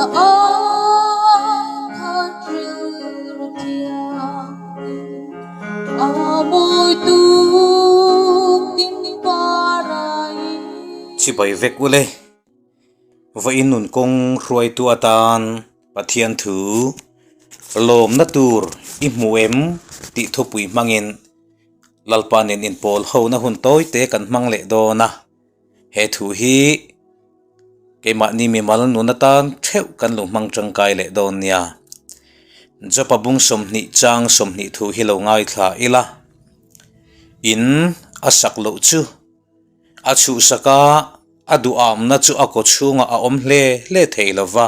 Chibai vek ule. Vawiin nun kawng hruaitu atan Pathian thu lawmna tur i hmu em tih thupui hmangin Lalpa nen inpawl hona hun tawi te kan hmang leh dawn a. He thu hi keimahni mimal nun atan theuh kan lo hmang tangkai leh dawn nia. Jopa bung 20 chang 20 thu hi lo ngaithla ila. In a sak loh chu a chhuhsak a, a duhamna chu a kaw chhungah a awm hle hle thei lo va,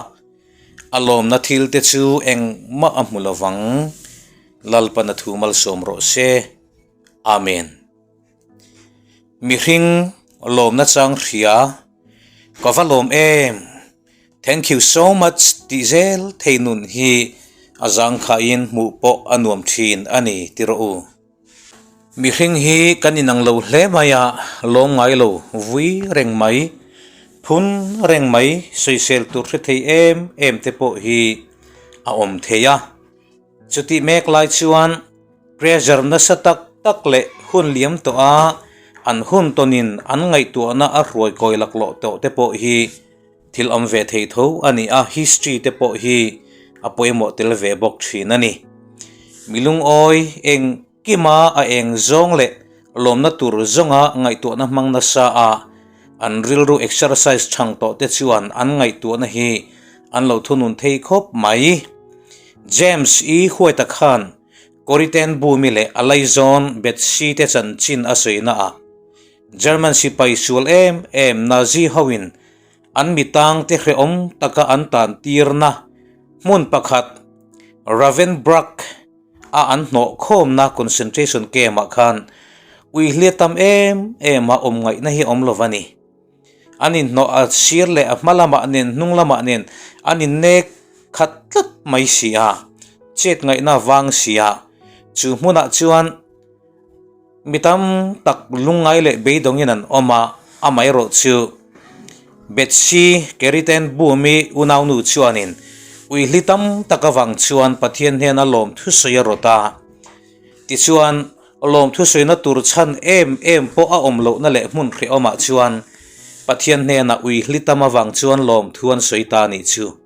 a lawmna thil te chu engmah a hmu lovang. Lalpana thu malsawm rawh se. Amen. Mihring lawmna chang hria ka va lawm em thank you so much tih zel thei nun hi a zangkhaiin hmuh pawh a nuam thin a ni ti rawh u. Mihring hi kan inang lo hle mai a, lawm ngai lo vui reng mai, phun reng mai sawisel tur hre thei em em te pawh hi a awm thei a. Chutih mek lai chuan pressure nasa tak tak leh hun liam tawh a, an hun tawnin an ngaihtuahna a hruai kawi laklawh tawh te pawh hi thil awm ve thei tho a ni a, history te pawh hi a pawimawh tel ve bawk thin a ni. Mi lungawi eng kima a eng zawng leh lawmna tur zawnga ngaihtuahna hmang nasa a, an rilru exercise chhang tawh te chuan an ngaihtuahna hi an lo thunun thei khawp mai. James E. Huaita khan Corrie Bumi leh a laizawn Betsy te chanchin a sawi naah German sipai sual em em Nazi hoin an mitang te hrehawm taka an tan tirna hmun pakhat Ravenbruck a an hnawh khawmna concentration camp ah khan ui hliat tam em em a awm ngaihna hi awm lo va ni. An inhnawh a sir leh a hma lamah nen hnung lamah nen an innek khat tlat mai si a, chet ngaihna vang si a, chu hmunah chuan mi tam tak lungngai leh beidawngin an awm a, amaherawh chu Betsy Keriten Bumi unaunu chuanin uihli tam tak avang chuan Pathian hnena lawmthu sawi a rawt a, tichuan Lawmthu sawiina tur chhan em em pawh a awm lohna leh hmun hrehawmah chuan Pathian hnenah ui hli tam avang chuan lawmthu an sawi ta anih chu.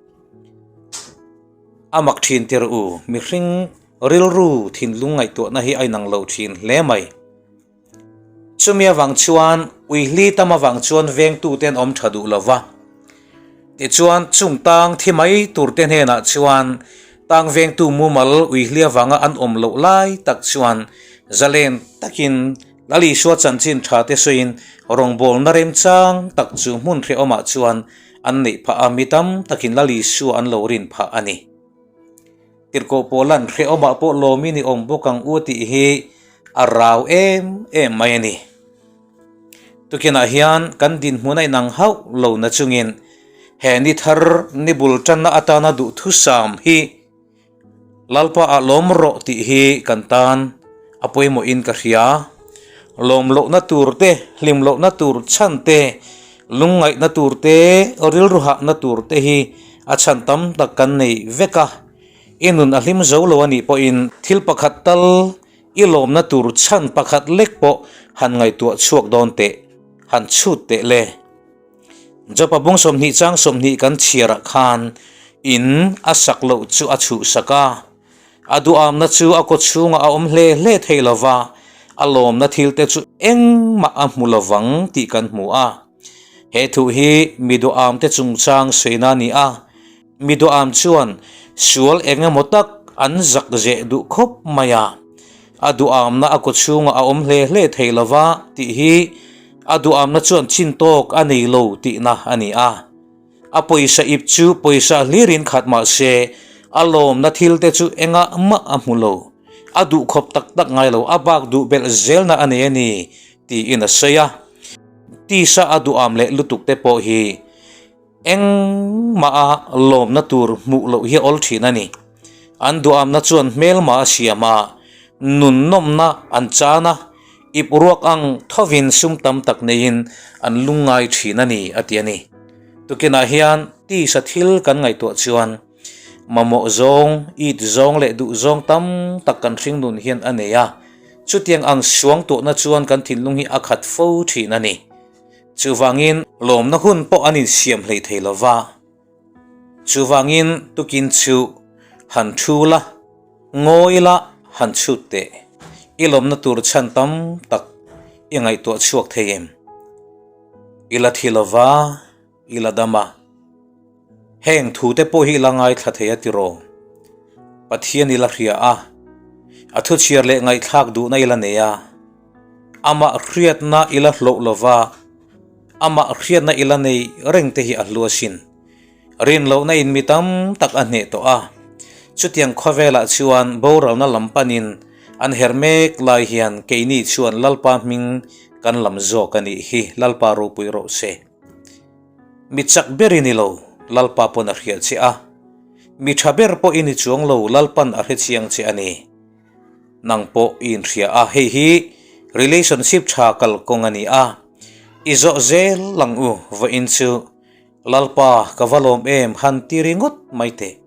A mak thin tir u, mihring rilru thinlung ngaihtuahna hi a inang lo thin hle mai. Chumi avang chuan ui hli tam avang chuan vengtute an awm tha duh lo va. Tichuan, chung tang thi mai turte hnenah chuan tang vengtu mumal uihli avanga an awm loh lai tak chuan zalen takin Lal Isua chanchin tha te sawiin rawngbawlna remchang tak chu hmun hrehawmah chuan an neih phah a, mi tam takin Lal Isua an lo rin phah a ni. Tirhkoh Paula'n hrehawmah pawh lawmin i awm bawk ang u tih hi a rau em em mai a ni. Tukinah hian kan dinhmun a inang hauh lo na chungin he ni thar ni bul tanna atana duhthusam hi Lalpa ah lawm rawh tih hi kan tan a pawimawhin ka hria. Lawm lohna tur te, hlim lohna tur chhan te, lungngaihna tur te, rilru hahna tur te hi a chhan tam tak kan nei vek a. I nun a hlim zo lo a nih pawhin thil pakhat tal I lawmna tur chhan pakhat lek pawh han ngaihtuah chhuak dawn teh, han chhut teh le. Jopa bung 20 chang 20 kan chhiarah khan in a sak loh chu a chhuhsak a, a duhamna chu a kawchhungah a awm hle hle thei lo va, a lawmna thilte chu engmah a hmu lovang tih kan hmu a. He thu hi mi duhamte chungchang sawina a ni a. Mi duham chuan sual eng emaw tak an zak zeh duh khawp mai a, a duhamna a kaw chhungah a awm hle hle thei lo va tih hi a duhamna chuan chin tawk a nei lo tihna a ni a. A pawisa ip chu pawisa hlirin khat mah se a lawmna thil te chu engah mah a hmu lo, a duh khawp tak tak ngai lo, a bak duh belh zelna a nei a ni tiin a sawi a. Tisa a duham leh lutuk te pawh hi Engmah a lawmna tur hmuh loh hi a awl thin a ni. An duhamna chuan hmelma a siam a, nun nawmna an chan a, ip ruak ang thovin sum tam tak neiin an lungngai thin a ni, a ti a ni. Tukinah hian tisa thil kan ngaihtuah chuan mamawh zawng, it zawng leh duh zawng tam tak kan hring nun hian a nei a. Chutiang ang suangtuahna chuan kan thinlung hi a khat fo thin a ni. Chuvangin lawmna hun pawh an insiam hlei thei lo va. Chuvangin tukin chu han thu la, ngawi la, han chhut teh. I lawmna tur chhan tam tak i ngaihtuah chhuak thei em? I la thi lo va, i la dam a. Heng thu te pawh hi i la ngaithla thei a tiraw? Pathian i la hria a, a thuchhiar leh ngaihthlak duhna i la nei a. Amah hriatna i la hloh lo va, amah hriatna i la nei reng te hi a hlu asin. Rin lohna in mi tam tak a hneh tawh a, chutiang khawvelah chuan boralna lam panin an her mek lai hian keini chuan Lalpa hming kan lam zawk a nih hi, Lalpa ropui rawh se. Mi chak ber i ni lo, Lalpa pawn a hriat che a, mi tha ber pawh i ni chuang lo, Lalpan a hrechiang che a ni. Nang pawh i inhria a, hei hi relationship tha kalkawng a ni a, i zawh zel lang u vawiin chu Lalpa ka va lawm em han ti ringawt mai teh.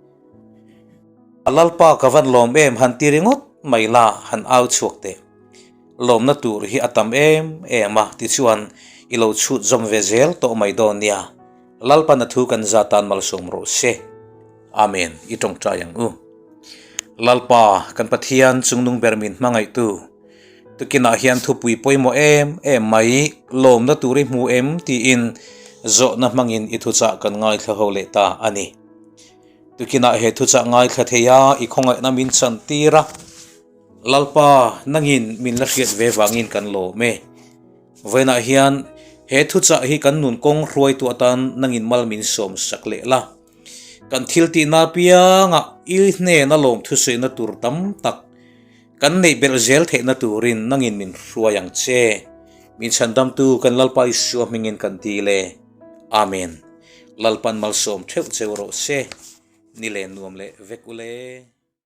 Lalpa ka van lawm em han ti ringawt mai la han au chhuak teh. Lawmna tur hi a tam em em a tichuan i lo chhut zawm ve zel tawh mai dawn nia. Lalpan a thu kan za tan malsawm rawh se. Amen i tawngtai ang u. Lalpa kan Pathian chungnung ber min hmangaihtu tukinah hian thupui pawimawh em em mai lawmna tur i hmu em tiin zawhna hmangin i thuchah kan ngaithla ho leh ta a ni. Tukinah he thuchah ngaithla thei a i khawngaihna min chantir a, Lalpa nangin min la hriat ve vangin kan lawm e. Vawiinah hian he thuchah hi kan nun kawng hruaitu atan nangin mal min sawm sak leh la. Kan thil tihna apiangah i hnena lawm thusawina tur tam tak kan neih belh zel theihna turin nangin min hruai ang che. Min chhandamtu kan Lalpa Isua hmingin kan ti le. Amen. Lalpan malsawm theuh cheu rawh se. Ni len nuam leh vek ule.